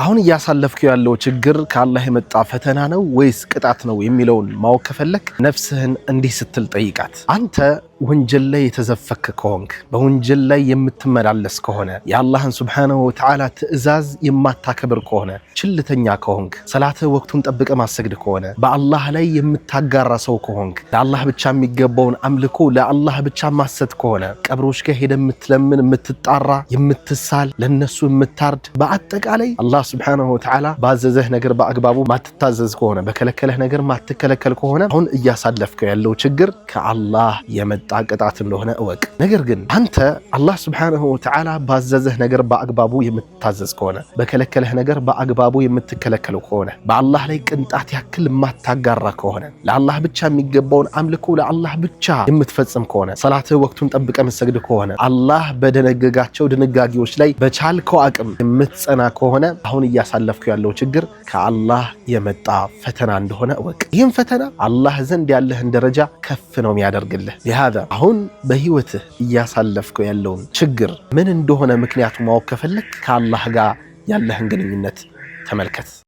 አሁን እያሳለፍኩ ያለው ችግር ከአላህ የመጣ ፈተና ነው ወይስ ቅጣት ነው የሚለውን ማወቅ ከፈለክ ነፍስህን እንዲህ ስትል ጠይቃት። አንተ ወንጀል ላይ የተዘፈክ ከሆንክ፣ በወንጀል ላይ የምትመላለስ ከሆነ፣ የአላህን سبحانه وتعالى ትዕዛዝ የማታከብር ከሆነ፣ ቸልተኛ ከሆንክ፣ ሰላትህ ወቅቱን ጠብቀህ ማትሰግድ ከሆነ፣ በአላህ ላይ የምታጋራ ሰው ከሆንክ፣ ለአላህ ብቻ የሚገባውን አምልኮ ለአላህ ብቻ ማትሰጥ ከሆነ፣ ቀብሮች ጋር ሄደህ የምትለምን፣ የምትጣራ፣ የምትሳል፣ ለነሱ የምታርድ፣ በአጠቃላይ አላህ سبحانه وتعالى ባዘዘህ ነገር በአግባቡ ማትታዘዝ ከሆነ፣ በከለከለህ ነገር ማትከለከል ከሆነ፣ አሁን እያሳለፍከው ያለው ችግር ከአላህ የመጣ ቅጣት እንደሆነ እወቅ። ነገር ግን አንተ አላህ سبحانه وتعالى ባዘዘህ ነገር በአግባቡ የምትታዘዝ ከሆነ፣ በከለከለህ ነገር በአግባቡ የምትከለከለው ከሆነ፣ በአላህ ላይ ቅንጣት ያክል የማታጋራ ከሆነ፣ ለአላህ ብቻ የሚገባውን አምልኮ ለአላህ ብቻ የምትፈጽም ከሆነ፣ ሰላትህ ወቅቱን ጠብቀህ የምትሰግድ ከሆነ፣ አላህ በደነገጋቸው ድንጋጌዎች ላይ በቻልከው አቅም የምትጸና ከሆነ፣ አሁን እያሳለፍከው ያለው ችግር ከአላህ የመጣ ፈተና እንደሆነ እወቅ። ይህም ፈተና አላህ ዘንድ ያለህን ደረጃ ከፍ ነው የሚያደርግልህ። لهذا አሁን በህይወትህ እያሳለፍከው ያለውን ችግር ምን እንደሆነ ምክንያቱ ማወቅ ከፈለክ ከአላህ ጋር ያለህን ግንኙነት ተመልከት።